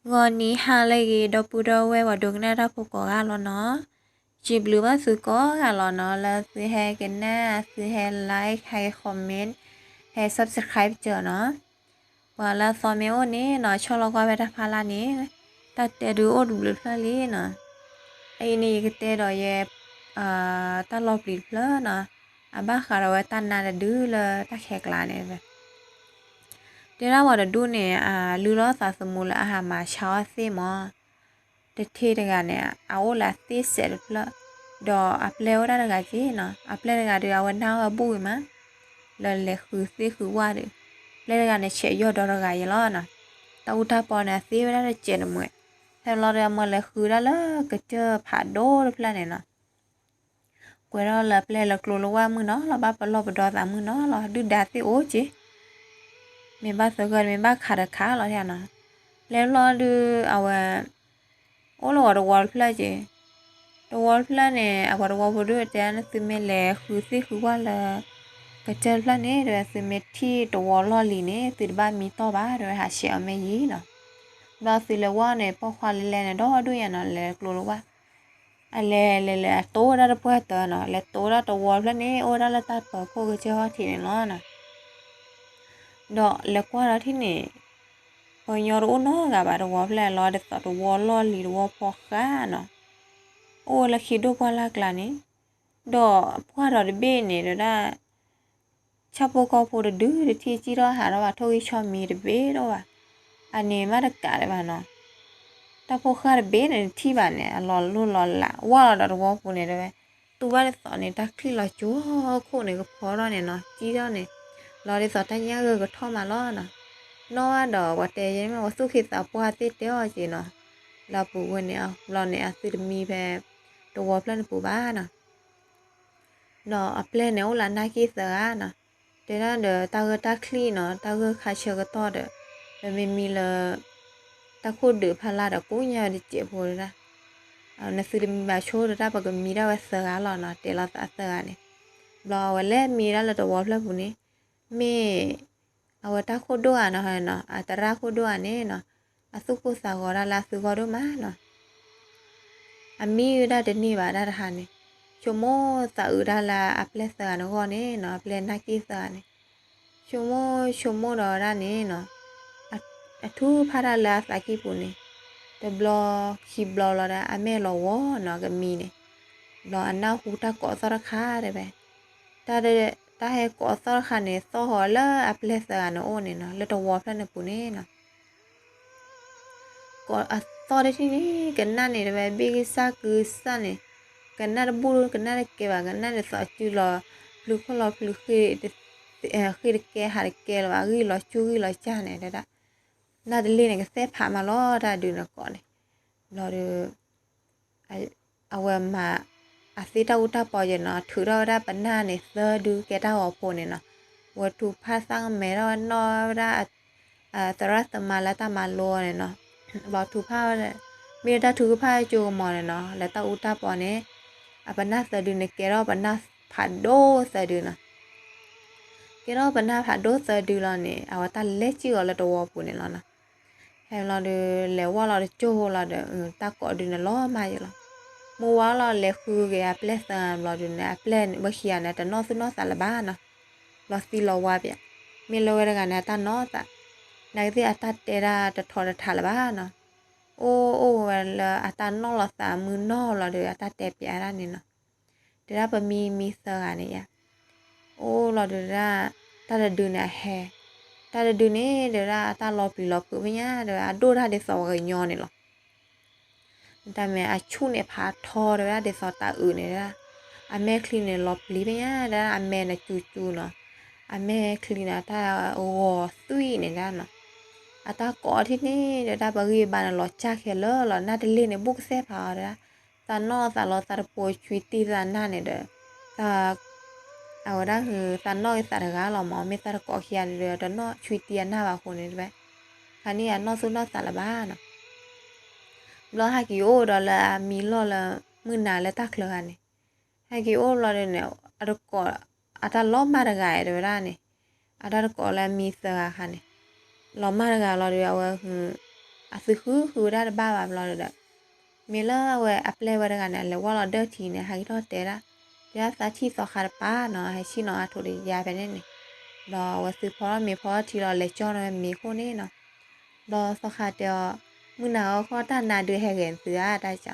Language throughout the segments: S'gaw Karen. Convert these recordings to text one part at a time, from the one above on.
ဂီၤနံၤဟါလၢအဂ့ၤ ဒီပုၢ်ဒီဝဲၢ် ပှၤဒိကနၣ်တၢ်ဖိကိးဂၤလီၤနီၤ. စံးဘျုးဘၣ်သုကိးဂၤလီၤနီၤ လၢသုဟဲကနၣ် သုဟဲ like ဟဲ comment ဟဲ subscribe စၢၤနီၤ. ပှၤလၢအသီမ့ၢ်အိၣ်န့ၣ်နီၤ ဆီၣ်လီၤကွၢ်ဖဲတၢ်ဖီလာ်န့ၣ် တၢ်တဲဒုးအိၣ်တဘျုးဖျၢၣ်လံနီၤ. အအံၤန့ၣ် ယကတဲဒီးယဲ တၢ်လီၤပျံၤတဖျၢၣ်နီၤ. အဘၣ်ဃးဒီးဝဲတၢ်နါတဒုလၢတၢ်ခဲကျါန့ၣ် တဲဒၣ်ပှၤတဒူၣ်န့ၣ် အလုၢ်လီၤသးသမူလၢအဟးမၤဆါအီၣ်သ့ၣ်မး. တထ့တဂၤန့ၣ် အအိၣ်လၢအသ့ၣ်စဲးတဖျၢၣ်, ဒီးအပျဲၢ်အိၣ်ဒၣ်တဂၤက့နီၤ. အပျဲၢ်တဂၤဒီး အဝဲနၢ်အီၣ်ဝဲဘူၣ်ဂ့ၤမး လၢလဲၤဃုသ့ၣ်ဃုဝၣ်ဒီး ပျဲၢ်တဂၤန့ၣ် ဆဲးယီၢ်ဒီတဂၤယဲလီၤနီၤ. တၢ်အူတၢ်ပီန့ၣ် အသ့ဝဲဒၣ်တစဲးတမှဲး. ဖဲလီၤဒီး အမၢလဲၤဃုဒၣ်လၢကစၢၢ်ဖးဒိၣ်တဖျၢၣ်န့ၣ်နီၤ. ကွဲးထီၣ်လၢပျဲၢ်လၢကျိလၢဝၢ်မုၢ်နီၤလီၤ, ဘၣ်ပလီၢ်ပဒီသးမုၢ်နီၤလီၤ, ဒုၣ်ဒါသ့ၣ်အိၣ်က့ၤ, မ့ၢ်ဘၣ်သဂၢၢ် မ့ၢ်ဘၣ်ခးတခးလီၤနီၤ. ပျဲၢ်လီၤဒုး အဝဲ အိၣ်လၢဂီၤတဝီတဖျၢၣ်က့ၤ, တဝီတဖျၢၣ်န့ၣ် အဝဲတဝီဖိဒုးတဲ နသုမ့ၢ်လဲၤဃုသ့ၣ်ဃုဝၣ်လၢ ကစၢၢ်တဖျၢၣ်န့ၣ် တဲဝဲ သုမ့ၢ်ထံၣ်တဝီလီၢ်လံၤန့ၣ် သုတဘၣ်မံတီၢ်ဘၣ် တဲဝဲ ဟးဆှဲးအီၤမ့ၢ်ယံၤနီၤ. ဘျီသုလဲၤဝၢ်န့ၣ် ပိာ်ခွါလဲလဲန့ၣ် ဒီဒူၣ်ညါနီၤ လဲၤကျိလၢဝၢ် အလဲၤလဲၤလဲၤ အတိၢ်ဝဲဒၣ်တပှၢ်တၢၢ်နီၤ, လဲၤတိၢ်ဝဲဒၣ်တဝီတဖျၢၣ်န့ၣ် အိၣ်ဝဲဒၣ်လၢတၢ်ပၢၤခိၣ်ကစၢၢ်ခီၣ်ထံးန့ၣ်လီၤနီၤ. ဒီးလဲၤကွၢ်ဒီးထံၣ်န့ၣ် ပှၤကညီတအိၣ်နီတဂၤဘၣ်, တဝီဖျၢၣ်လီၤဒ်သိးတဝီလီၢ်လံၤ တဝီဖီဃါနီၤ, အိၣ်ဝဲလၢခံဒိၣ်ပှၢ်လၢ်ကျါန့ၣ်, ဒီးပှၢ်ဒီးတဘ့ၣ်န့ၣ် တဲဝဲဒၣ် ဆၣ်ဖိကီၢ်ဖိတဒုတထံၣ် စံၣ်ထီၣ်ဟးထီၣ်ဘၣ် ထိၣ်ဂံၢ်ဆီမံၤတဘ့ၣ်ဒီးဘၣ်, အန့ၣ်မးတကးဒံးဘၣ်နီၤ, တၢ်ဖိဃၢ်တဘ့ၣ်န့ၣ်တထံၣ်ဘၣ်န့ၣ် အလီၤလိၢ်လီၤလး ဝၢ်လီၤဒီးတဝီပူၤန့ၣ်တဲဝဲ, တူၢ်ဘၣ်ဒ်သိးန့ၣ် တၢ်ချံၣ်လီၤကၠိခိၣ်န့ၣ် ကဖီထီၣ်န့ၣ်နီၤ, စံၣ်ထီၣ်န့ၣ် လီၤဒ်သိးတၢ်ညၣ်ဂၢၢ်ကထီၣ်မးလီၤနီၤ. နီၢ်ဘၣ်ဒီးပှၤတဲယဲၢ်မး ပှၤသူၣ်က့သးပှၢ်သ့ၣ်တဲအီၤက့ၤနီၤ, လၢအပူၤဝဲန့ၣ် ဘျီန့ၣ် အသုတမံဖဲ တဝီဖျၢၣ်န့ၣ်ပူၤဘၣ်နီၤ. ဒီးအပျဲၢ်န့ၣ် အိၣ်လၢအနၢ်က့ၣ်သၢဂၤနီၤ, တဲဒၣ်ဒီးတၢ်ဂၢၢ်တၢ်ချံၣ်နီၤ, တၢ်ဂၢၢ်ခါဆၢကတီၢ်ဒီး ပမ့ၢ်မံလၢ တၢ်ခိၣ်ဒုးဖးလၢ်ဒီး ကိးညါဝဲတစဲးဖိတဲဒၣ်, နသုတမံဘၣ်ဆိဒီး တၢ်ပကမံဒၣ်ဝဲသၢဂၤလီၤနီၤ, တဲလီၤသးသၢဂၤန့ၣ်. ဘျီအဝဲလဲၤမံဒၣ်လၢတဝီဖျၢၣ်ပူၤန့ၣ် မ့ၢ် အဝဲတၢ်ခိၣ်ဒိၣ်ဂၤနီၤ, အသရၣ်ခိၣ်ဒိၣ်ဂၤန့ၣ်နီၤ, အသူၣ်ကိၢ်သးဂီၤဒၣ်လၢအသုဂီၢ်ဒိၣ်မးနီၤ. အမံဝဲဒၣ်တန့ၢ်ဘၣ်တၢ်တဟါန့ၣ်, ဆိကမိၣ်သးအုးဒၣ်လၢအပျဲၢ်သၢဂၤန့ၣ်ဂီၢ်န့ၣ်နီၤ, အပျဲၢ်နၢ်က့ၣ်သၢဂၤန့ၣ်, ဆိကမိၣ်ဆိကမိၣ်ဒီးဝဲဒၣ်န့ၣ်နီၤ, အထုကဖၣ်တၢ်လၢအသးကံၢ်ပူၤန့ၣ်, တဘျီခံဘျီလီၤဒီး အမဲာ်လီၤဝီၤနီၤ ကမံန့ၣ်, ဘျီအနၢ်ဟူတၢ်ကိးသီၣ်တခါတဲဝဲ, တၢ်ဟဲကိးသီၣ်တခါန့ၣ် သီၣ်ဃီၤလၢအပျဲၢ်သၢဂၤန့ၣ်အိၣ်န့ၣ်နီၤ, လၢတဝီဖျၢၣ်န့ၣ်ပူၤန့ၣ်နီၤ. အသီၣ်တထံၣ်န့ၣ် ကနၣ်န့ၣ်တဲဝဲ ဘ့ၣ်ကစၢ်ကုစၢ်န့ၣ်, ကနၣ်တဘူၣ် ကနၣ်တကဲဘၣ်, ကနၣ်ဒ်သိးအစုလီၤ ဖျုးခိၣ်လီၤဖျုးဃ့ၢ် ဃ့ၢ်တကဲဟးတကဲလၢၤဘၣ်, ဂံၢ်လီၤစူၢ်ဂံၢ်လီၤစၢ်န့ၣ်တဲဒၣ်, နၢ်တလ့ၢ်န့ၣ် ကသဲၣ်ဖးမးလီၤ တၢ်ဒုးန့ၣ်ကိးန့ၣ်, ဘျီဒီး အဝဲမၤ အသ့တၢ်အူတၢ်ပီယဲနီၤ, ထုးထီၣ်ဝဲဒၣ်ပနၢ်န့ၣ်သၢဒုကဲတၢ်ဂီၤဖိန့ၣ်နီၤ, ဝဲထုးဖးသၣ်ကမဲထီၣ်ဝဲနီၣ်ဝဲဒၣ် သရၣ်သမါလၢတၢ်မၤလိန့ၣ်နီၤ, ဘျီထုးဖးဝဲ မ့ၢ်တၢ်ထုကဖၣ်ကၠိကမီၤန့ၣ်နီၤ, လၢတၢ်အူတၢ်ပီန့ၣ် အပနၢ်သၢဒုန့ၣ် ကဲထီၣ်ပနၢ်ဖးဒိၣ်သၢဒုနီၤ, ကဲထီၣ်ပနၢ်ဖးဒိၣ်သၢဒုလီၤန့ၣ် အဝဲတၢ်လဲၤစံၣ်အီၤလၢတဝီပူၤန့ၣ်လီၤနီၤ. ဟဲလီၤဒီး လဲၤဝီၢ်လီၤတကၠိၢ်ဖိလီၤဒီး တၢ်ကိးဒုန့ၣ်လီၤမၢ်ယဲလီၤ. မုၢ်ဝါလီၤလဲၤဃုက့ၤအပျဲၢ်သၢဂၤဘျီဒုန့ၣ် အပျဲၢ်ဝဲခံဂၤန့ၣ် တနီၣ်သူၣ်နီၣ်သးလၢၤဘၣ်နီၤ. ဘျီသံလီၤဝါပၠး, မ့ၢ်လၢဝဲတဂၤန့ၣ် အတၢ်နီၣ်သး, နာ်က့သ့ၣ်အတၢ်တဲဒၣ်တထီတထါလၢၤဘၣ်နီၤ. အိၣ်အိၣ်ဝဲလၢအတၢ်နီၣ်လီၤသးမုၢ်နီၢ်လီၤဒီး အတၢ်တဲပၠးဒၣ်န့ၣ်နီၤ. တဲဒၣ်ပမံမံသၢဂၤန့ၣ်ယါ, အိၣ်လီၤဒီးဒၣ် တၢ်တဒုန့ၣ်အဟဲ, တၢ်တဒုန့ၣ် တဲဝဲဒၣ်အတၢ်လီၤပျံၤလီၤဖုးဖဲညါ တဲဝဲဒၣ်အဒိၣ်တၢ်ဒ်သိးပှၤကညီန့ၣ်လီၤ. တၢ်မ့ၢ်အဆူၣ်န့ၣ်ဖးထီ တဲဝဲဒၣ်ဒ်သိးတၢ်အုးန့ၣ်ဒၣ်, အမဲာ်ချံန့ၣ်လီၤပျံၤဖဲညါ တဲဒၣ်အမဲာ်န့ၣ်စူၤစူၤနီၤ, အမဲာ်ချံန့ၣ် တၢ်ဂီၤသွံၣ်န့ၣ်ဒၣ်နီၤ, အတၢ်ကိးထံၣ်န့ၣ် တဲဝဲဒၣ်ပဂံၢ်ပဘါန့ၣ်လီၤစၢ်ခဲလၢာ်လီၤ နၢ်တလ့ၢ်န့ၣ် ဘူးကသဲၣ်ဖးအီၤတဲဒၣ်, သးနီၣ်သးလီၤသးတပိာ်ဆွံတံၢ်သးနၢ်န့ၣ်ဒီး, အဝဲဒၣ်ဟု သးနီၣ်က့ၤသးတဂၤလီၤမး မ့ၢ်သးတကိးခံဂၤဒီး တနီၣ်ဆွံတံၢ်အနၢ်ဘၣ်အဃိန့ၣ်တဲဝဲ, ခါန့ၣ်အနီၣ်သူၣ်နီၣ်သးလၢၤဘၣ်နီၤ. ဘျီဟဲက့ၤအိၣ်ဒီးလၢအမံလီၢ်လၢမုၢ်နၤလၢတၢ်ချၢဂၤန့ၣ်, ဟဲက့ၤအိၣ်ဘျီဒီးန့ၣ် အတကိး အတၢ်လီၤမၢ်တဂၤတဲဝဲဒၣ်န့ၣ်, အတၢ်တကိးလၢအမံသၢဂၤခါန့ၣ်, လီၤမၢ်တဂၤလီၤဒီး အဝဲဟု အသုဃုဃုဝဲဒၣ်တဘၣ်ဘၣ်ဘျီဒီး မ့ၢ်လၢအဝဲအပျဲၢ်ဝဲတဂၤန့ၣ် အလဲၤဝဲလီၤဒၢထံန့ၣ် ဟဲက့ၤထီၣ်တဲဒၣ်, တဲဒၣ်သးထံၣ်သီခါတပၤနီၤ ဟဲဆ့ၣ်နီၤအါထိးတယါဖဲန့ၣ်န့ၣ်, ဘျီအဝဲသုဖီထီၣ်မ့ၤဖီထီၣ်ထံလီၤ လဲၤကၠီန့ၢ်ဝဲမ့ၤခိၣ်န့ၣ်နီၤ. ဘျီသီခါတဲအီၤ, မုၢ်နၤအီၤခီၣ်တၢ်နါဒုးဟဲဂဲၤသုဧါ တၢ်ကၠီ, ဘျီ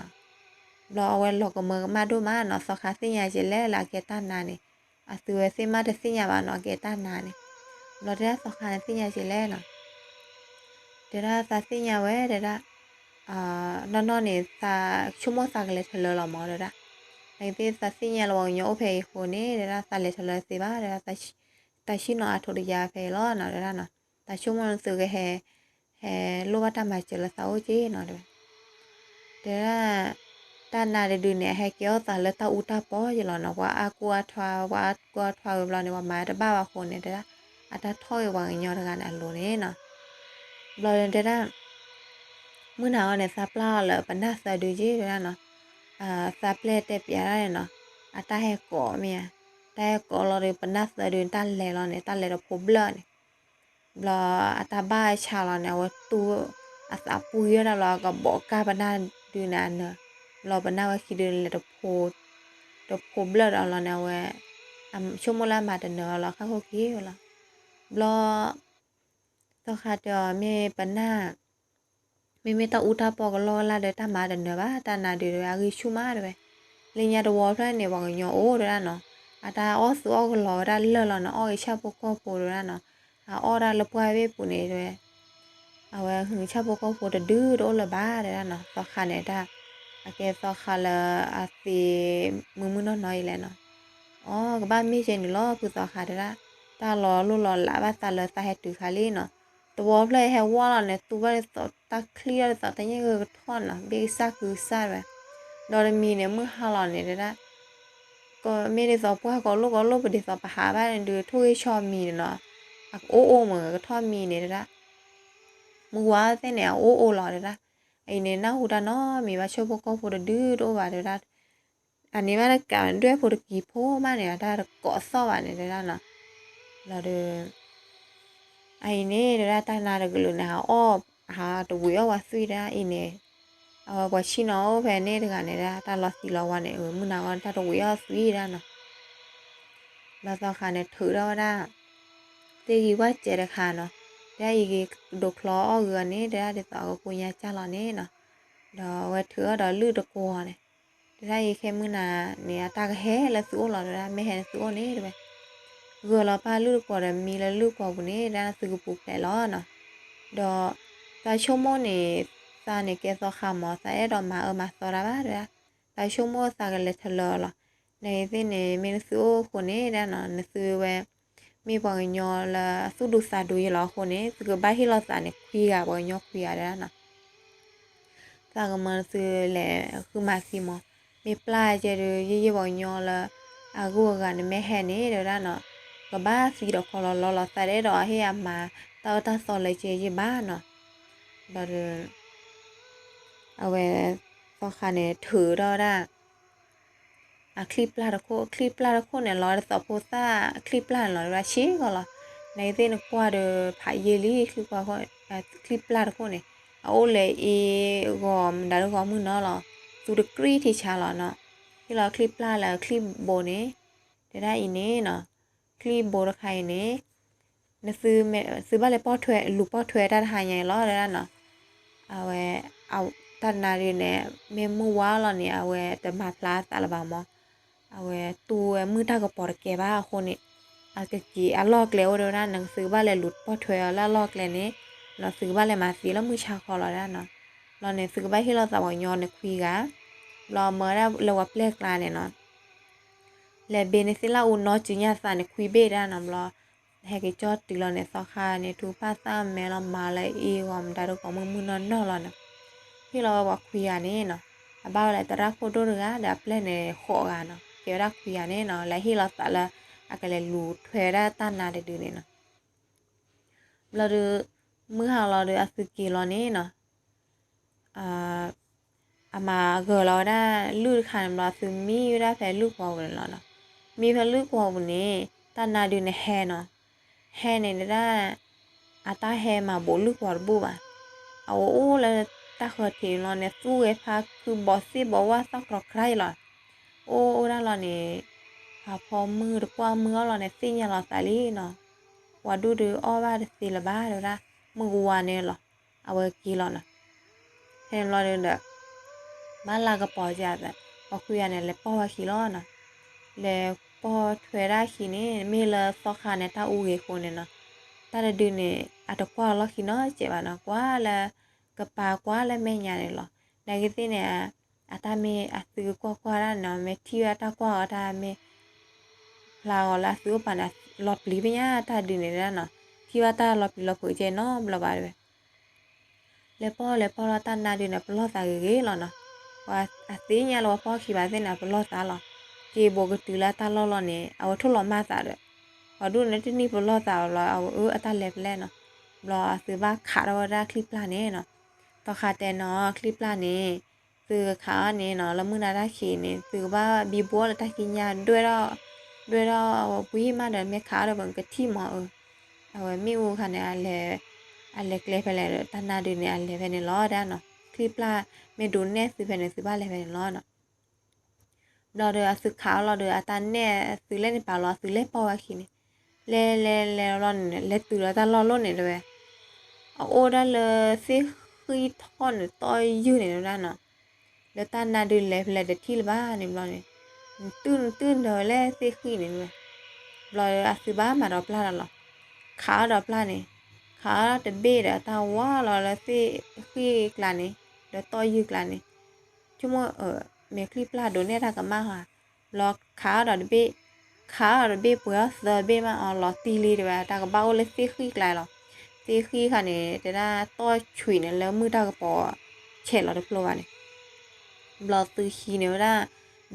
အဝဲလီၤကမၢကမၣ်ဒိၣ်မးနီၤ သီခါသ့ၣ်ညါက့ၤလဲၣ်လၢအကဲတၢ်နါန့ၣ်, အသုဝဲသ့ၣ်မးတသ့ၣ်ညါဘၣ်နီၤ အကဲတၢ်နါန့ၣ်, ဘျီတဲဒၣ်သီခါန့ၣ်သ့ၣ်ညါက့ၤလဲၣ်နီၤ တဲဒၣ်သးသ့ၣ်ညါဝဲတဲဒၣ်, နီၢ်နီၢ်န့ၣ် သးဆိကမိၣ်သးကလဲၤထီၣ်လၢလီၤမးတဲဒၣ်, နသ့ၣ်သးသ့ၣ်ညါလၢပှၤကညီအိၣ်ဖဲအံၤအဃိန့ၣ် တဲဒၣ်သးလဲၤထီၣ်လၢသ့ဘၣ်တဲဒၣ်, သးဆ့ၣ်နီၤအါထိးတယါဖဲအံၤလီၤနီၤတဲဒၣ်နီၤ, သးဆိကမိၣ်နသုကဟဲ ဟဲလိၣ်ဘၣ်တၢ်မၤစၢၤလၢသးအိၣ်က့နီၤတဲဝဲ တဲဒၣ်, တၢ်နါတဒုန့ၣ် အဟဲကဲအီၣ်သးလၢတၢ်အူတၢ်ပီယလီၤနီၤ, ပှၤအါကူအါထွါ ပှၤအါကူအါထွါဝံၤဘျီန့ၣ် ပှၤမၤတဘၣ်ဘၣ်အဃိန့ၣ် တဲဒၣ်, အတၢ်ထီၣ်ဂ့ၤပှၤကညီတဂၤန့ၣ်အလိၤန့ၣ်နီၤ. ဘျီန့ၣ်တဲဒၣ်, မုၢ်နၤအီၤန့ၣ် သးပျၢ်အီၤလၢပနၢ်သၢဒုက့တဲဒၣ်နီၤ, သးပျဲၢ်တဲပျးဒၣ်န့ၣ်နီၤ, အတၢ်ဟဲကိးမ့ၢ်ဧါ, တၢ်ဟဲကိးလီၤဒီး ပနၢ်သၢဒုန့ၣ် တၢ်လဲၤလီၤန့ၣ် တၢ်လဲၤတဖိဘျၢၣ်န့ၣ် ဘျီအတၢ်ဘၣ်ဆါလီၤန့ၣ် အဝဲတူၢ်အသးပူၤယဲၢ်ဒၣ်ဘျီ အကဘီးကၢ်ပနၢ်ဒုန့ၣ်အနၢၤ, ဘျီပနၢ်ဝဲခံဒုန့ၣ် လဲၤတဖိဘျၢၣ်ဒီးလီၤန့ၣ် အဝဲ ဆိကမိၣ်လၢအမၤတနၢၤအီၤလီၤ ခါခိၣ်က့ၤဝဲလီၤ. ဘျီ သီခါတဲအီၤ မ့ၢ်ပနၢ် မ့မ့ၢ်တၢ်အူတၢ်ပီကလီကလၢ်ဒီး တၢ်မၤတနၢၤဘၣ်, တၢ်နါဒုးတဲဝဲ အဂံၢ်ဆူၣ်မးတဲဝဲ, လၢညါတဝီဖျၢၣ်န့ၣ် ပှၤကညီအိၣ်တဲဒၣ်နီၤ, အတၢ်အီၣ်သူၣ်အီၣ်ကလီၤဝဲဒၣ်လၢာ်လီၤန့ၣ် အီၣ်ဂ့ၤဆၣ်ဖိကီၢ်ဖိတဲဝဲဒၣ်နီၤ, အအီၣ်ဒၣ်လၢပှၢ်ဘ့ၣ်ပူၤန့ၣ်တဲဝဲ အဝဲဟုဆၣ်ဖိကီၢ်ဖိတဒုတအိၣ်လၢၤဘၣ်တဲဒၣ်နီၤ, သီခါန့ၣ်တၢ် အကဲသီခါလၢအသ့မုာ်မုာ်နီၢ်နီၢ်အံၤလဲၣ်နီၤ. အီ ကဘၣ်မ့ၢ်ကဲန့ၣ်လီၤ ဖုသီခါတဲဒၣ်, တၢ်လီၤလိၢ်လီၤလးဘၣ်သးလၢသးဟဲတုၤခါလံနီၤ, တဝီဖျၢၣ်ဟဲဝီလီၤန့ၣ် သူဘၣ်ဒ်သိးတၢ်ချံၣ်ဒ်သိးတၢ်ညၣ်ဂၢၢ်ကထီၣ်နီၤ ဘ့ၣ်ကစၢ်ကုကစၢ်တဲဝဲ, ဒီးတမံၤန့ၣ် မုၢ်ဟါလီၤန့ၣ်တဲဒၣ် ကမ့ၢ်ဒ်သိးပှၢ်ကိးလိၣ်ကိးလိၣ်ပဒ်သိးပဟးဘၣ်န့ၣ်ဒုး ထိၣ်ဂ့ၢ်ဆီမံၤန့ၣ်နီၤ, အကအိၣ်အိၣ်မ့ၢ်ကထီၣ်မံၤန့ၣ်တဲဒၣ်, မုၢ်ဝါသ့ၣ်န့ၣ် အအိၣ်အိၣ်လီၤတဲဒၣ်, အအံၤန့ၣ် နၢ်ဟူတၢ်နီတမံၤဘၣ် ဆၣ်ဖိကီၢ်ဖိတဒုတအိၣ်ဘၣ်တဲဒၣ်, အန့ၣ်ဘၣ်တကးဒွဲၣ်ဖိတကံၤဖိမးန့ၣ် အတၢ်တကိးသီၣ်ဘၣ်န့ၣ်တဲဒၣ်နီၤ, လီၤဒီး အအံၤန့ၣ်တဲဒၣ် တၢ်နါတကလုာ်န့ၣ် ဟးအီၣ် ဟးတဝံးအီၣ်ဝဲသွံၣ်ဒၣ်အံၤန့ၣ်, အဝဲပှၤဆ့ၣ်နီၤအိၣ်ဖဲန့ၣ်တဂၤန့ၣ်ဒၣ် တၢ်လီၤသံလီၤဝါန့ၣ် မုၢ်နၤဂီၢ်န့ၣ် တၢ်တဝံးအီၣ်သွံၣ်ဒၣ်နီၤ, ဘျီသီခါန့ၣ်ထုးထီၣ်ဝဲဒၣ်, သ့ၣ်ဂံၢ်ဝၣ်စဲးတခါနီၤ, တဲဒၣ်အံၤက့ၤဒိးချီအီၣ်ဂ့ၤအီၤန့ၣ် တဲဒၣ်ဒ်သိးအကကိညါကၢ်လီၤန့ၣ်နီၤ, ဒီးအဝဲထုးထီၣ်ဒီးလုၢ်တကွီၤန့ၣ်, တဲဒၣ်အံၤခဲမုၢ်နၤန့ၣ် အတၢ်ကဟဲလၢသုအိၣ်လီၤတဲဒၣ် မ့ၢ်ဟဲလၢသုအိၣ်န့ၣ်တဲဝဲ, ဂၢၢ်လီၤပၢ်လုၢ်တကွီၤဒီးမံလၢလုၢ်တကွီၤပူၤန့ၣ် တဲဒၣ်သုကပူၤဖျဲးလီၤနီၤ, ဒီးသးဆိကမိၣ်န့ၣ် သးန့ၣ်ကဲသီခါမး သးအဲၣ်ဒိးမၤအၢမၤသီတၢ်ဘၣ်တဲဒၣ်, သးဆိကမိၣ်သးကလဲၤထီၣ်လၢလီၤ, နသ့ၣ်န့ၣ် မ့ၢ်နသုအိၣ်အဃိန့ၣ်ဒၣ်နီၤ နသုဝဲ မ့ၢ်ပှၤကညီလၢအသူၣ်ဒူသးဒူယလီၤအဃိန့ၣ် သုကဘၣ်ဟ့ၣ်လီၤသးန့ၣ်ခွံဂၤ ပှၤကညီခွံဂၤတဲဒၣ်နီၤ, သးကမၢနသုလဲၤဃုမၤသံမး, မ့ၢ်ပျၢ်ကဲဒုး ယဲယဲပှၤကညီလၢ အဂုၤအဂၤန့ၣ်မ့ၢ်ဟဲန့ၣ်တဲဝဲဒၣ်နီၤ, ကဘၣ်သံဒီးခီလီၤလီၤလီၤ သးတအဲၣ်ဒိးဟ့ၣ်အမၤတၢ်အၢတၢ်သီလၢကဲယဲဘၣ်နီၤ, ဘျီဒီး အဝဲ သီခါန့ၣ်ထုးထီၣ်ဝဲဒၣ် အချံပျၢ်တခိၣ် အချံပျၢ်တခိၣ်န့ၣ်လီၤ ဒ်သိးဖိသၣ်အချံပျၢ်န့ၣ်လီၤ တဲဝဲဒၣ်ဆ့ကီးလီၤ, နသ့ၣ်နကွၢ်ဒီးဖးယံာ်လံ ချံပျၢ်တခိၣ်န့ၣ် အအိၣ်လၢအ့ဂီၤမဒါတဂီၤမုၢ်နီၤလီၤ, သူတကြံၢ်ထံဆါလီၤနီၤ, ဟ့ၣ်လီၤချံပျၢ်လၢချံဘိန့ၣ်, တဲဒၣ်အံၤန့ၣ်နီၤ, ချံဘိတခါအံၤန့ၣ် နသု သုဘၣ်လဲၤပီၣ်ထွဲ လူၤပီၣ်ထွဲတၢ်တဟါညါအံၤလီၤတဲဒၣ်နီၤ, အဝဲ တၢ်နါဒုးန့ၣ် မ့ၢ်မုၢ်ဝါလီၤန့ၣ် အဝဲတမၤဖျါအသးလၢၤဘၣ်မး, အဝဲတူၢ်ဝဲမုၢ်တၢ်ကပီၤတကဲဘၣ်အဃိန့ၣ်, အကက့ၤအလီၢ်ကျဲအိၣ်တဲဝဲဒၣ် နသုကဘၣ်လဲၤလူၤပီၣ်ထွဲအီၤလၢအလီၢ်ကျဲန့ၣ်, လီၤသုကဘၣ်လဲၤမၤသံလၢမုၢ်ဆါခီလီၤတဲဒၣ်နီၤ, လီၤန့ၣ် သုကဘၣ်ဟ့ၣ်လီၤသးပှၤကညီန့ၣ်ခွံဂၤ, ဘျီမၢဒၣ်လၢပှၤပျဲၢ်ကျါန့ၣ်နီၤ လဲၤဘ့န့ၣ်သ့ၣ်လၢအူနီၢ်စုညါသးန့ၣ်ခွံဘ့ၣ်ဒၣ်နီၤဘျီ, ဟဲက့ၤကၠီတုၤလီၤန့ၣ် သီခါန့ၣ် ထူဖၣ်သၣ်မဲလီၤမၤလၢအ့ဂီၤမဒါတဂီၤမုၢ်မုၢ်နီၢ်နီၢ်လီၤန့ၣ်, ဟ့ၣ်လီၤဝဲပှၤခွံဂၤန့ၣ်နီၤ, အဘၣ်ဝဲလၢသရၣ်ခိၣ်ဒိၣ်တဂၤ ဒီးအပျဲၢ်န့ၣ်ဃိးဂၤနီၤ ကဲဝဲဒၣ်ခွံဂၤန့ၣ်နီၤ လဲၤဟ့ၣ်လီၤသးလၢအကလဲၤလူၤထွဲဝဲဒၣ်တၢ်နါတဒုန့ၣ်နီၤ ဘျီဒီး မုၢ်ဟါလီၤဒီးအသုက့ၤလီၤန့ၣ်နီၤ အမၤဂၢၤလီၤဝဲဒၣ်လုၢ်တခါန့ၣ်ဘျီ သုမံဝဲဒၣ်ဖဲလုၢ်ကွီၤပူၤန့ၣ်လီၤနီၤ, မံဖဲလုၢ်ကွီၤပူၤန့ၣ် တၢ်နါဒုးန့ၣ်ဟဲနီၤ, ဟဲန့ၣ်ဒၣ် အတၢ်ဟဲမၤဘူးလုၢ်ကွီၤတဘူၣ်ဘၣ်, အဝဲအိၣ်လၢတၢ်ဃၢၤထံးလီၤန့ၣ် သူၣ်ဂဲၤဖးခုဘီးသ့ၣ်ဘီးဝၣ်သီၣ်ကြီၤကြါအံၤလီၤ. အိၣ်အိၣ်ဒၣ်လီၤန့ၣ် ဖးဖီမုၢ်တကွၢ်မုၢ်အီၣ်လီၤန့ၣ် သ့ၣ်ညါလီၤသးလံနီၤ. ပှၤဒူၣ်ဒုးအီၣ်ဘၣ်တသ့လၢၤဘၣ်တဲဝဲဒၣ် မုၢ်ကဝါန့ၣ်လီၤ. အဝဲက့ၤလီၤနီၤ. ဖဲန့ၣ်ဘျီဒုးဒီး ဘၣ်လၢကပီၤကသး ပှၤခွံဂၤန့ၣ် လဲၤပိာ်ဝဲခံလီၤနီၤ. လဲၤပိာ်ထွဲဒၣ်ခံန့ၣ် မ့ၢ်လၢသီခါန့ၣ် တၢ်အူဂ့ၤအဃိန့ၣ်နီၤ, တၢ်တဒုန့ၣ် အတကွၢ်လီၢ်ခံနီတစဲးဘၣ်နီၤ, ကွၢ်လၢကပၤကွၢ်လၢမဲာ်ညါန့ၣ်လီၤ. နာ်က့သ့ၣ်န့ၣ် အတၢ်မ့ၢ်အသုကွၢ်ကွၢ်ဒၣ်န့ၣ်နီၤ, မ့ၢ်ထံၣ်ဝဲတၢ်ကွၢ်အီၤတၢ်မ့ၢ် ဖျါအီၤလၢအသုအိၣ်ပၤန့ၣ် လီၤပျံၤဖဲညါတၢ်ဒုန့ၣ်ဒၣ်နီၤ, ထံၣ်ဘၣ်တၢ်လီၤပျံၤလီၤဖုးကဲနီတဘျီဘၣ်တဲဝဲ လဲၤပိာ်လဲၤပိာ်လီၤတၢ်နါဒုန့ၣ် ပလီၢ်သးဂ့ၤဂ့ၤလီၤနီၤ. ပှၤအသ့ၣ်ညါလၢပှၤပိာ်ခံဘၣ်သ့ၣ်န့ၣ် ပလီၢ်သးလီၤ. က့ၤဘိးကတုၤလၢတၢ်လီၢ်လီၤန့ၣ် အဝဲထိၣ်လီၤမၢ်သးဒီး ပှၤဒူၣ်န့ၣ်တနံၣ်ပလီၢ်သးလီၤ အဝဲအၢအတၢ်လဲၤဖဲလဲၣ်နီၤ. ဘျီအသုဘၣ်ခးထီၣ်ဝဲဒၣ်ချံပျၢ်န့ၣ်နီၤ. သီခါတဲနီၤ ချံပျၢ်န့ၣ် သုကခးအီၤန့ၣ်နီၤ လၢမုၢ်နၤတၢ်ခံးန့ၣ် သုကဘၣ်ဘံဘူအီၤလၢတၢ်ကံးညာ် ဒွဲၣ်ထီၣ် ဒွဲၣ်ထီၣ်ဝဲပှံၤမးဒီး မ့ၢ်ခးအီၤဒီးပကထံၣ်မးအၢ အဝဲမ့ၣ်အူခါန့ၣ် အလဲၤကျဲဖဲလဲၣ်ဒီး တၢ်နါဒုန့ၣ် အလဲၤဖဲန့ၣ်လီၤဒၣ်နီၤ. ချံပျၢ်မ့ၢ်ဒိးနဲၣ်သုဖဲန့ၣ် သုဘၣ်လဲၤဖဲန့ၣ်လီၤနီၤ. ဘျီဒီးအသုခးအီၤလီၤဒီး အတၢ်နဲၣ်သုလဲၣ်န့ၣ်ပာ်လီၤ အသုလဲၤပိာ်ဝဲခံန့ၣ် လဲၤလဲၤလဲၤလီၤန့ၣ် လဲၤတုၤလီၤတၢ်လီၢ်လီၤန့ၣ်တဲဝဲ အအိၣ်ဒၣ်လၢသ့ၣ်ဃံၣ်ထီၣ်န့ၣ် တီၢ်ယုၢ်န့ၣ်တဲဝဲဒၣ်နီၤ. လၢတၢ်နါဒုလဲၤဖဲလဲၣ်တထံၣ်လၢၤဘၣ်န့ၣ်ဘျီန့ၣ် နတုၢ်နတုၢ်နတၢၤဝဲလၢသ့ၣ်ဃံၣ်န့ၣ်တဲဝဲ. ဘျီဒီးအသုဘၣ်မၤဒီးပျၢ်လီၤလီၤ. ခးအီၤဒီးပျၢ်န့ၣ် ခးအီၤတဘ့ၣ်ဒီးတၢ်ဝါလီၤလၢသ့ၣ်ဃံၣ်ကျါန့ၣ် ဒီးတီၢ်ယုၢ်ကျါန့ၣ် ဆိကမိၣ် မ့ၢ်ချံပျၢ်ဒိးနဲၣ်တၢ်ကမၣ်ဧါ. ဘျီခးအီၤဒီးတဘ့ၣ် ခးအီၤဒီးတဘ့ၣ်ပှဲၤအီၤသၢဘ့ၣ်မးအီၤလီၤတံၢ်လံတဲဝဲ တၢ်ကဘၣ်အိၣ်လၢသ့ၣ်ဃံၣ်ကျါလီၤ. သ့ၣ်ဃံၣ်ခါန့ၣ် တဲဒၣ်တီၢ်ဆွံးန့ၣ် လၢမုၢ်တၢ်ကပီၤဆဲးလီၤတဖျိဘၣ်န့ၣ် ဘျီသုဟံးန့ၢ်ဝဲဒၣ်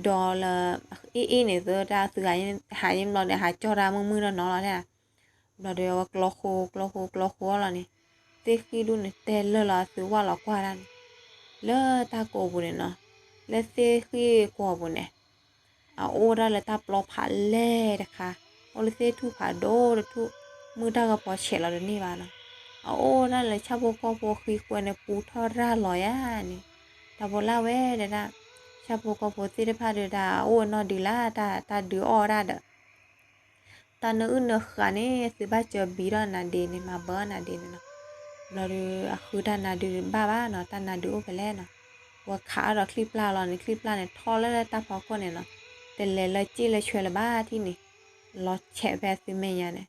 ဒီးလၢ အ့ၣ်အ့ၣ်န့ၣ် သုတၢ်သုဟးယံၤဘျီန့ၣ် ဟးကၠီၣ်တၢ်မုၢ်မုၢ်နီၢ်နီၢ်လီၤန့ၣ် ဘျီဒီးအဝဲကျီဃိကျီဃိကျီဃိအီၤလီၤန့ၣ် သ့ၣ်ဃံၣ်ဒူၣ်န့ၣ်တဲလၢာ်လီၤအသုဝၣ်လီၤကွၢ်ဒၣ်န့ၣ် လၢတၢ်ကိးပူၤန့ၣ်နီၤ လၢသ့ၣ်ဃံၣ်ကွီၤပူၤန့ၣ် အအိၣ်ဒၣ်လၢတၢ်ပျီဖးလဲၢ်တခါ အိၣ်လၢသ့ၣ်ထူၣ်ဖးဒိၣ်တထူၣ် မုၢ်တၢ်ကပီၤဆဲးလီၤတန့ၢ်ဘၣ်နီၤ အအိၣ်ဒၣ်လၢဆၣ်ဖိကီၢ်ဖိဃံဃွဲန့ၣ် ပူထီၣ်ရၢ်လီၤယါန့ၣ် တၢ်ဖိလၢ်ဝဲဒၣ် ဆၣ်ဖိကီၢ်ဖိသ့ၣ်တဖၣ်ဒုးတၢ်အိၣ်အနီၢ်ဒုးလၢ် တၢ်ဒုးအီၣ်ဝဲဒၣ်ဒီး တၢ်နၢအုၣ်နၢဃးန့ၣ် သုဘၣ်စၢၤဘံထီၣ်နၤဒ့န့ၣ် မၤဘၢနၤဒ့န့ၣ်နီၤ ဘျီဒီးအဃုတၢ်နါဒုးဘၣ်ဘၣ်နီၤ တၢ်နါဒုးအိၣ်ဖဲလဲၣ်နီၤ ဝဲခးအီၤဒီးချံပျၢ်လီၤန့ၣ် ချံပျၢ်န့ၣ် ထီၣ်လၢတၢ်ဖီခိၣ်န့ၣ်နီၤ တလဲၤလၢစ့ၣ်လၢဆွဲလၢၤဘၣ်ထံၣ်န့ၣ် လီၤဆဲးဖဲအသုမဲာ်ညါန့ၣ်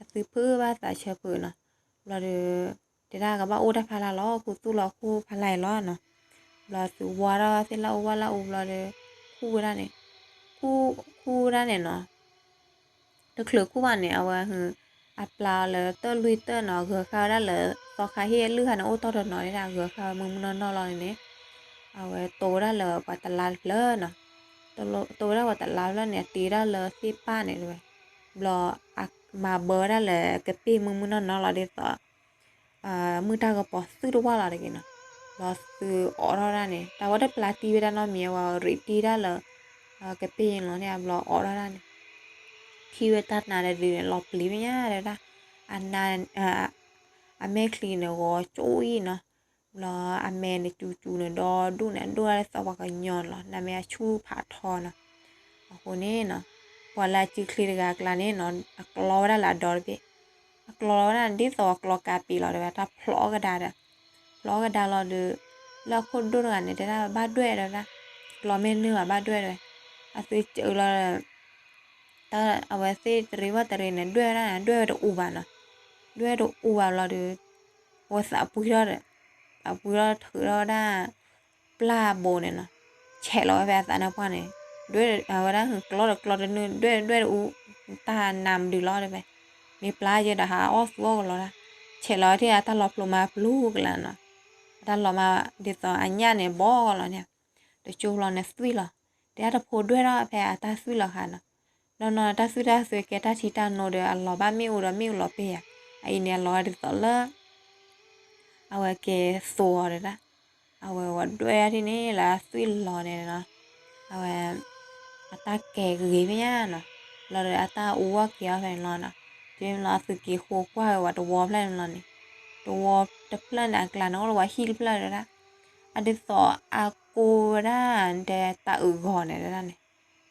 အသုဖုးဘၣ်သးဆၢဖုးနီၤ ဘျီဒီး တဲဒၣ်ကဘၣ်အိၣ်တၢ်ဖးလၢ်လီၤ ခူသူၣ်လီၤခူဖးလၢ်အံၤလီၤနီၤ ဘျီသုဝါထီၣ်သ့ၣ်လၢအူဝါလၢအူဘျီဒီး ခူဝဲဒၣ်န့ၣ် ခူ ခူဝဲဒၣ်န့ၣ်နီၤ တချုးခူဘၣ်န့ၣ် အဝဲ အပျၢ်အီၤလၢတၢၣ်လွံၢ်တၢၣ်နီၤ ဂၢၤဃာ်ဝဲဒၣ်လၢ သီခါဟ့ၣ်အလုၢ်ခါန့ၣ် အိၣ်တီၢ်တနီၤဒၣ် ဂၢၤဃာ်ဝဲမုၢ်မုၢ်နီၢ်နီၢ်လီၤန့ၣ် အဝဲတိဝဲဒၣ်လၢပှၤတလါတဖျၢၣ်နီၤ တိဝဲဒၣ်ပှၤတလါတဖျၢၣ်န့ၣ် အတ့ဝဲဒၣ်လၢသ့ၣ်ပၢ်န့ၣ်တဲဝဲ ဘျီ မၤဘၢဝဲဒၣ်လၢကပ့ၢ်မုၢ်မုၢ်နီၢ်နီၢ်လီၤဒ်သိး မုၢ်တၢ်ကပီၤသုၣ်တဝၢ်လီၤတဂ့ၤနီၤ ဘျီသုအိးထီၣ်ဒၣ်န့ၣ် တၢ်ဝဲတပျၢ်တံၢ်ဝဲဒၣ်နီတမံၤ အဝဲရံးတံၢ်ဒၣ်လၢ ကပ့ၢ်လီၤန့ၣ် ဘျီအိးထီၣ်ဒၣ်န့ၣ် ထံၣ်ဝဲတၢ်နါတဒုန့ၣ် လီၤပျံၤမဲာ်ညါတဲဒၣ် အနါ အမဲာ်ချံန့ၣ်ဂီၤကၠိအံၤနီၤ ဘျီအမဲာ်န့ၣ်စူၤစူၤန့ၣ် ဒီဒူၣ်န့ၣ် အဒိၣ်ဒၣ်လၢသီပှၤကညီန့ၣ်လီၤ နမ့ၢ်အဆူၣ်ဖးထီနီၤ အဃိန့ၣ်နီၤ ပှၤလၢအစုချ့တဂၤအကျါန့ၣ်နီၤ အကျီဝဲဒၣ်လၢအဒီတဘ့ၣ် အကျီဝဲဒၣ်ဒ်သိးအကျီကးပ့ၤလီၤတဲဝဲ တၢ်ဖျိးကဒါဒီး ဖျိးကဒါလီၤဒီး လၢအခိၣ်ဒိၣ်တဂၤန့ၣ် တဲဒၣ်ဘၣ်ဒွဲၣ်တဲဝဲဒၣ် ကျီမ့ၢ်နုာ်ဘၣ်ဘၣ်ဒွဲၣ်တဲဝဲ အသုစၢၤလီၤ အဝဲသ့ၣ်တရံးဘၣ်တရံးန့ၣ် ဒွဲၣ်ဝဲဒၣ်န့ၣ် ဒွဲၣ်ဝဲတအူဘၣ်နီၤ ဒွဲၣ်တအူဘၣ်ဘျီဒီး အဝဲသးပှံထီၣ်ဒီး သးပှံထီၣ်ထုးထီၣ်ဝဲဒၣ် ပျၢ်ဘိန့ၣ်နီၤ ဆဲးလီၤဝဲဖဲအသးနါပှၢ်န့ၣ် ဒွဲၣ်အဝဲဒၣ်ကျီဒီးကျီတနုာ် ဒွဲၣ်ဒွဲၣ်တအူ တၢ်နါမဒုးလီၤတဲဝဲ မ့ၢ်ပျၢ်ယဲဒီးဟးအီၣ်သူအီၣ်ကလီတၢ် ဆဲးလီၤဝဲထဲအတၢ်လီၤဖျိမးပျူၤကလါနီၤ အတၢ်လီၤမးဒ်သိးအညၣ်န့ၣ်ဘီကလီၤန့ၣ် တကၠိဘျီန့ၣ်သွံၣ်လီၤ တဲဒၣ်တဖိဒွဲၣ်ထီၣ်ဖဲအတၢ်သွံၣ်လီၤဃာ်နီၤ နီၢ်နီၢ်တၢ်သွံၣ်တၢ်သွဲကဲတၢ်ထံတၢ်နိဒီးအလီၤဘၣ်မ့ၣ်အူဒီးမ့ၣ်အူလီၤပ့ၢ်ယၤ အအံၤန့ၣ်အလီၤဒ်သိးလၢ အဝဲကဲသိးအီၤဒၣ် အဝဲဝဲဒွဲၣ်ဒၣ်ထံၣ်န့ၣ်လၢအသွံၣ်လီၤန့ၣ်နီၤ အဝဲ အတၢ်ကဲဂ့ၤဖဲညါနီၤ ဘျီဒီးအတၢ်အူအီၣ်က့ၤအီၤဖဲန့ၣ်လီၤနီၤ တုၤမ့ၢ်လီၤအသုက့ၤဃိကွၢ်ဝဲဝဲတဝီဖျၢၣ်န့ၣ်လီၤန့ၣ် တဝီတဖျၢၣ်န့ၣ် အကျါန့ၣ်အိၣ်လၢဝဲဟံၣ်တဖျၢၣ်ဒၣ်, အဒ်သိးအကိးဝဲဒၣ်ဒဲတၢ်အုးဂီၤန့ၣ်ဒၣ်န့ၣ်,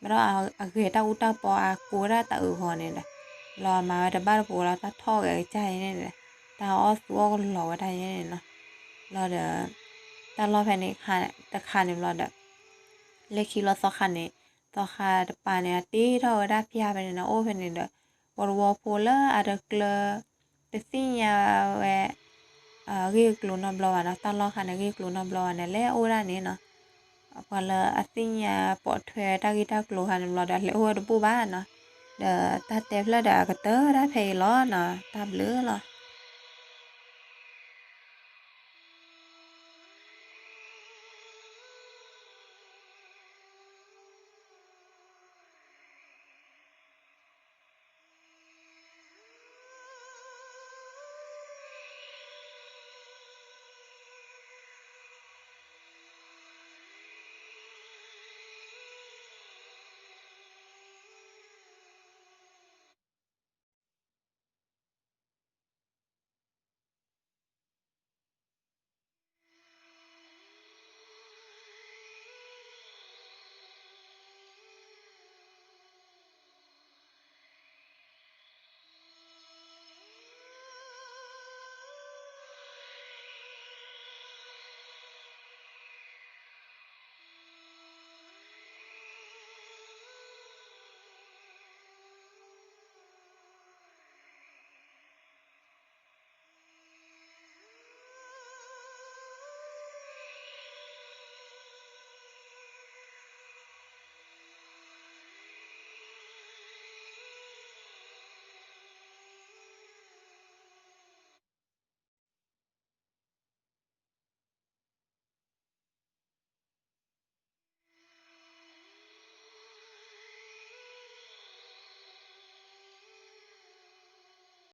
မ့ၢ်ဒီးအဂဲၤတၢ်အူတၢ်ပီအကိးဝဲဒၣ်တၢ်အုးဂီၤန့ၣ်ဒီး, ဘျီအမၤဝဲတဘၣ်တပူၤလီၤ တၢ်ထီၣ်ဂဲၤကစၢ်ယဲန့ၣ်ဒီး, တၢ်အီၣ်သူအီၣ်ကလီၤဝဲဒၣ်ယဲန့ၣ်နီၤ, ဘျီဒီး, တၢ်လီၢ်ဖဲန့ၣ်တခါန့ၣ်ဘျီဒီး လၢခံလီၤသီခါန့ၣ်, သီခါတပၤန့ၣ် အတ့ထီၣ်ဝဲဒၣ်ဖၠါဖဲန့ၣ်နီၤ အိၣ်ဖဲန့ၣ်ဒီး, ပှၤတဝီဖိလၢအတကျၢၤ, တသ့ၣ်ညါဝဲ, ဂ့ၢ်ကျိၤနီတဘျီဘၣ်နီၤ တၢ်လီၢ်ခါန့ၣ် ဂ့ၢ်ကျိၤနီတဘျီဘၣ်န့ၣ် လဲၤအိၣ်ဝဲဒၣ်န့ၣ်နီၤ, ပှၤလၢအသ့ၣ်ညါပိာ်ထွဲတၢ်ဂ့ၢ်တၢ်ကျိၤခါန့ၣ်ဘျီဒီး လဲၤအိၣ်ဝဲတဘူၣ်ဘၣ်နီၤ, ဒီးတၢ်တဲဖျၢၣ်ဒီးအကတၢၢ်ဒၣ်ဖဲအံၤလီၤနီၤ တၢ်ဘျုးလီၤ.